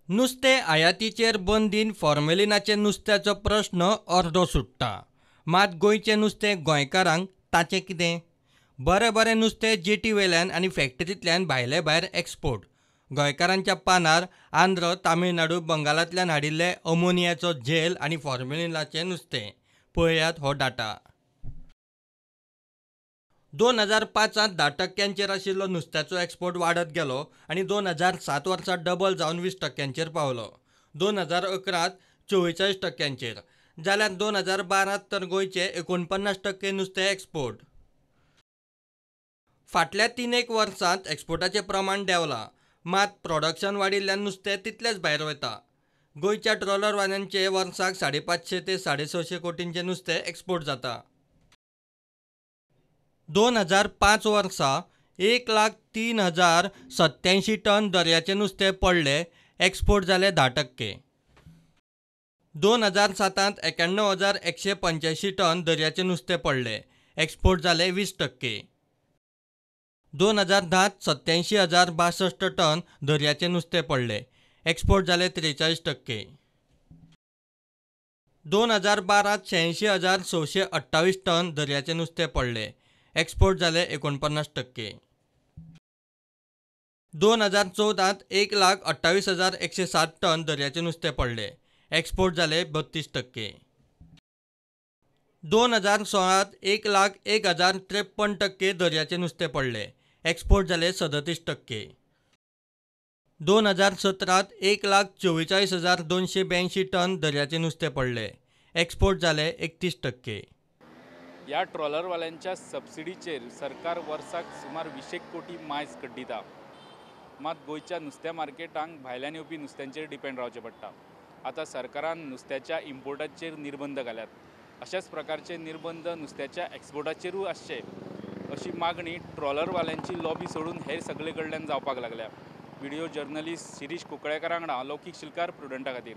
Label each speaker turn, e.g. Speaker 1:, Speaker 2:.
Speaker 1: नुस्तें आयातीचेर बंदीन फॉर्मेलिनाचे नुस्त्याचो प्रस्न अर्दो सुट्टा. मात गोंयचें नुस्तें गोंयकारांक ताचें कितें? बरें बरें नुस्तें जेटी वेल्यान आनी फॅक्टरींतल्यान भायले भायर एक्सपोर्ट. गोंयकारांच्या पानार आंध्र, तामिळनाडू, बंगालांतल्यान हाडिल्ले अमोनियाचो झेल आनी फॉर्मेलिनाचें नुस्तें. पळयात हो डाटा. 2005 10% आशिल्लो नुस्त्याचो एक्सपोर्ट वाडत गेलो आनी 2007 वर्सा डबल जावन 20% पावलो. 2011 44%, जाल्यार 2012 तर गोंयचे 49% नुस्तें एक्सपोर्ट. फाटल्या 3-1 वर्सांत एक्सपोर्टाचें प्रमाण देंवलां, मात प्रोडक्शन वाडिल्ल्यान नुस्तें तितलेंच भायर वता. गोंयच्या ट्रॉलरवाल्यांचे वर्साक 550 ते 650 कोटींचें नुस्तें एक्सपोर्ट जाता. 2005 वर्सा 1,03,087 टन दर्याचें नुस्तें पडलें, एक्सपोर्ट जालें 10%. 2007 91,185 टन दर्याचें नुस्तें पडलें, एक्सपोर्ट जालें 20%. 2010 87,062 टन दर्याचें नुस्तें पडलें, एक्सपोर्ट जालें 43%. 2012 86,628 टन दर्याचें नुस्तें पडलें, एक्सपोर्ट जालें 49%. 2014 1,28,107 टन दर्याचें नुस्तें पडलें, एक्सपोर्ट जालें 32%. 2016 1,01,053% दर्याचें नुस्तें पडलें, एक्सपोर्ट जालें 37%. 2017 1,44,282 टन दर्याचें नुस्तें पडलें, एक्सपोर्ट जालें 31%.
Speaker 2: ह्या ट्रॉलरवाल्यांच्या सबसिडीचेर सरकार वर्साक सुमार 20 कोटी मायज कड्डिता. मात गोंयच्या नुस्त्या मार्केटांक भायल्यान येवपी नुस्त्यांचेर डिपेंड रावचें पडटा. आतां सरकारान नुस्त्याच्या इम्पोर्टाचेर निर्बंध घाल्यात. अशाच प्रकारचे निर्बंध नुस्त्याच्या एक्सपोर्टाचेरूय आसचे अशी मागणी ट्रॉलरवाल्यांची लॉबी सोडून हेर सगळे कडल्यान जावपाक लागल्या. व्हिडिओ जर्नलिस्ट शिरीष कुंकळेकर वांगडा लौकीक शिलकार, प्रुडंटा खातीर.